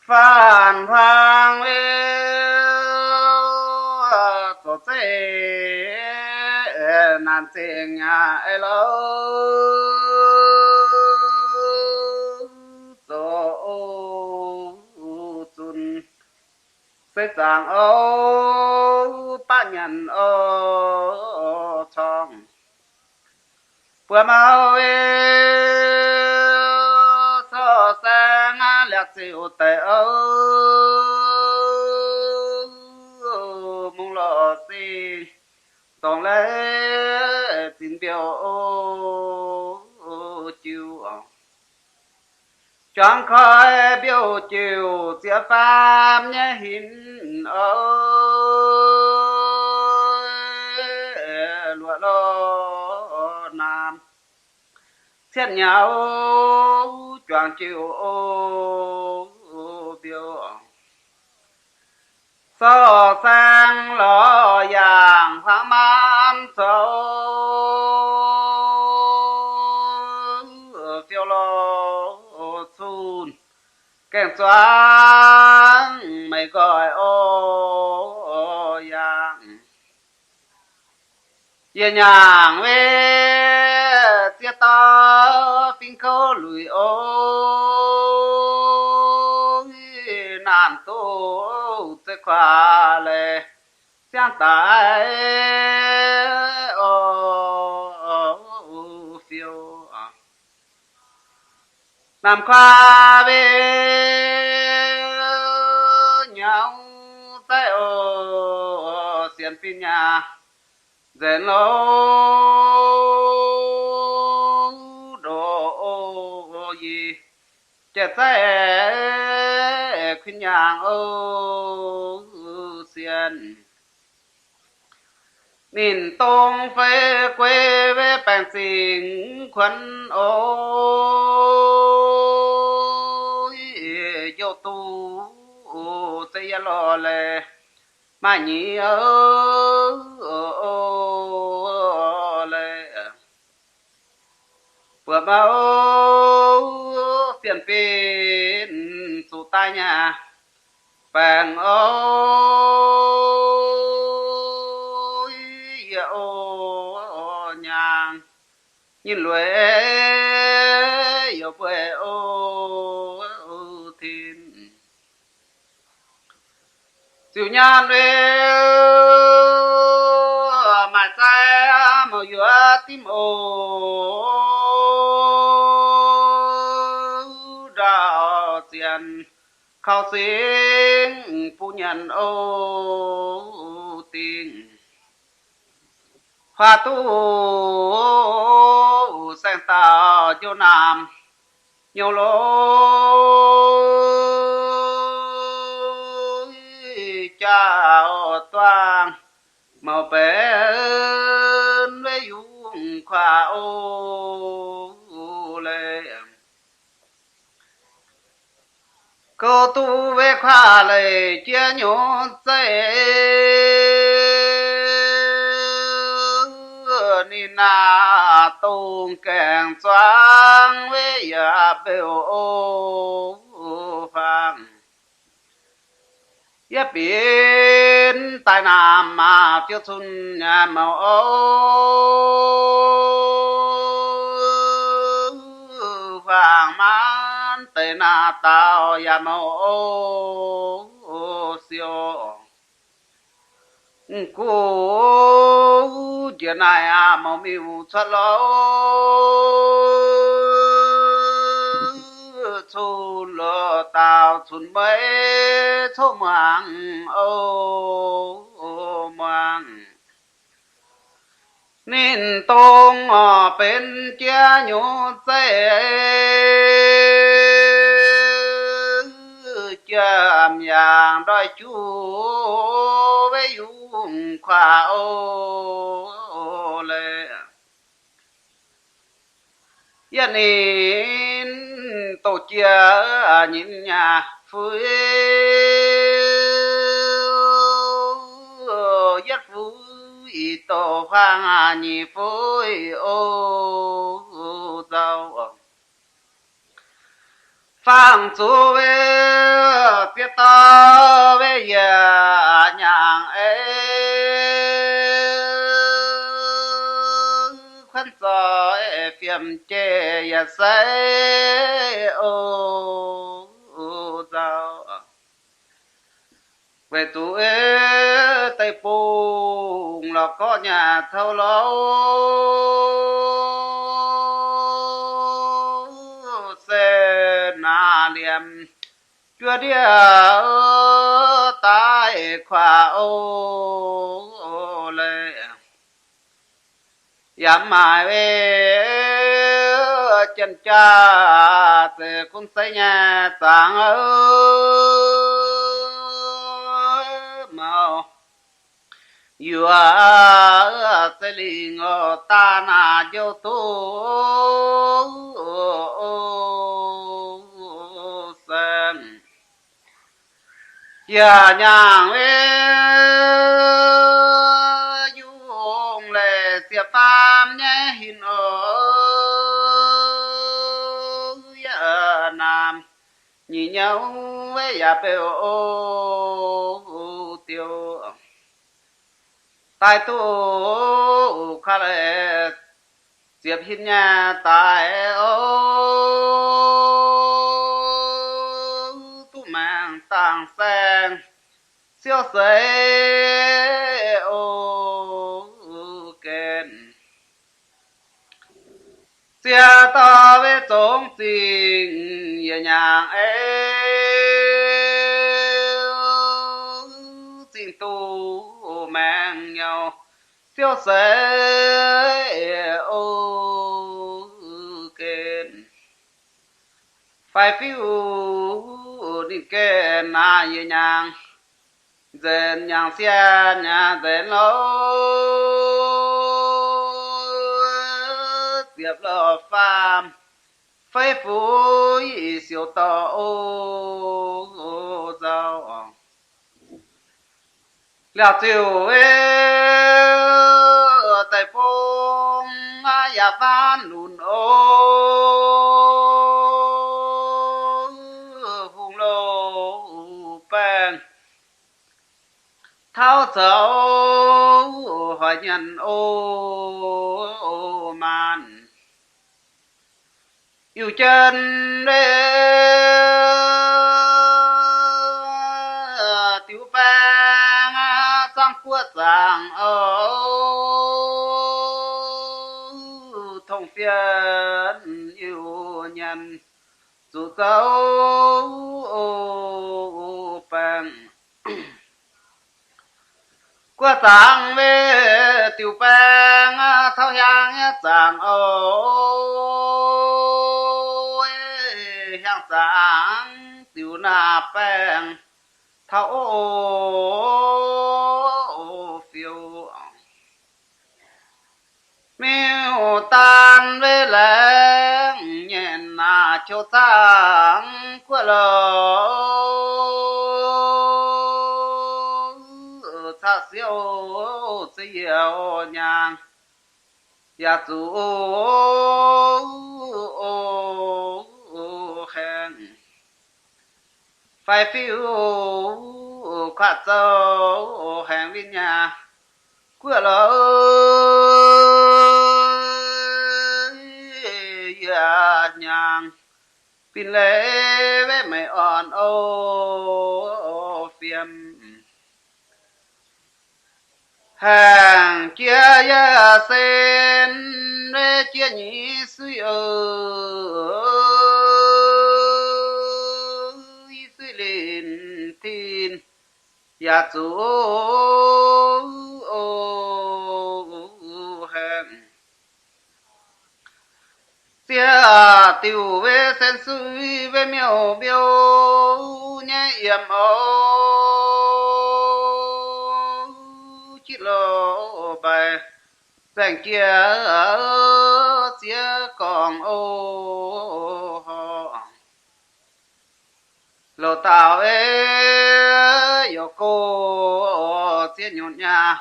Faanh hlang liuz, zoux zeiv naanc zingh aqv louh, zoux zunc se zaangc oc, baav nyanc oc, corng buo mau, sorc saeng liac ziouc daic oc, mungh lorh zingh dorngx laiv zingx mbiouh jiuv, juangc koi mbiouh jiuv ziex faam nyei hinc oc, luoqc lorh naamh cietv nyaux juangc jiuv mbiouh, sorc saeng lorz yaangh huaang maanc zoux, fiou lorz cunh gaengh zuangx meih nqoi oc, yaangh yie nyaangc wei ziex dauh fingx kouv luic oc, naanc duqv zeiv kuaaic leiz ziangh daaih oc, fiou naamh kuaaic wei nyaux zaiv oc, sienx fim nyaah nzenc lo, ndoqc yie jiex zaiv kuinx nyaangh oc, sienx ninh dongh fei guei wei baengc zingh kuonx oc, youh duqv se yie lorh leiz maaih nyic oc, leiz buatc mouv sienh fin zuqc daaih nyaah baengc oc, yie oc nyaangh nyinh lueic youc bueix oc, tin ziouc nyaanh wei maaih zaaix mouc yuoqv dimv oc, ndrauc zienx kaux singx buv nyanc oc, dingh huaax duqv saeng-daauh njoux naamh nyouz longx, jaauv duangh mouc benx wei yungz kuaaic oc, leiz kouv duqv wei kuaaic leiz jiex nyungc zeiv, ninh naaic dongh gaengh zuangx wei yaac mbeux oc, huaang yie binc daaih naamh maah fiou cun yaac mouc oc, huaang maanc deix naaic daauh yaac mouc oc, siou guv njiec naaic aqv, mouc miuc cuotv louc, cun loz daauh cunx meiv coqv muangx oc, muangx ninh dongh orqc benx jiex nyungc zeiv, jiem yaangh ndoih juv wei yungz kuaaic oc, leiz yietv ninh doqc jiex nyinc nyaah fuix, yietv fuix doqc huaang nyic fuix oc, nzauh Fangx zuqc weic ziex dauh weic yaac nyaangc ei, kuonv zoih fiem jeiv yaac sei o nzauh. Weic zuqc deic-bung lorz gorqv nyaah touv louv, se naaic liemh juov ndiev daaih kuaaiv o leiz. Yaac mv maaih weic jien-jaa zeiz gunv seix nyei zaangc mouc, yuoqc se lingh oc daaih naaic njouv duqv saeng. Yaac nyaangc weic yungh leiz ziepc faam nyei hinc oc, yaac naamh nyic nyouv weic yaac mbeu o diuh. Daaih duqv kuaaiv leiz ziepc hinc nyei daaih o, duqv maengx dangh saeng siouv seix o gen. Ziex dauh weic zongx zingh yietc nyaangc ei, zingh duqv maengx nyouh siouv seix o gen. Fai fiuv ninh gen naaic yietc nyaangc nzenc, nyaangc sienh nyaangc nzenc louv, ziepc lorh faam feiv fuv siouc dorh o nzauh. Liaauc ziouc deic-bung yaac faanv lunc o, hungh louh baengh tauv zoux hoic nyanc o maanh. Iu jien weic diuh baeng zangv guoqv zaangc o, tongh fienx Iu-Mienh zuqc zouv baengh. Guoqv zaangc weic diuh baeng tauv hiaangx nyei zaangc o, hiaangx zaangc diuh naaiv baeng tauv o fiuv. Miuc-daan weic laengz nyei naaic qouv zaangc guoqv louh, caqv siouv ziex yiec nyaangc yaac zuqc haengh. Fai fiuv kuatv zouv haengx win nyaah guoqv louh, yietc nyaangc fin leiz weic meix orn o fiem. Haengh jiex yaac sen weic jiex nyei suiv o, i suiv linh tin yaac zuqc haengh. Ziex diuh weic sen suiv weic miuc-miuc nyei yiemc o, jitv loz-mbaaix zaengc jiex ziex gorngc o. Loz-daauh ei, youc go ziex nyutc nyaah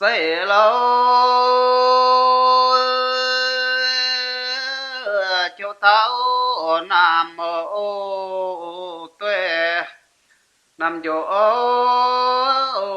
zeiv louh, jouh taux naamh oc, dueiv naamh njoux oc.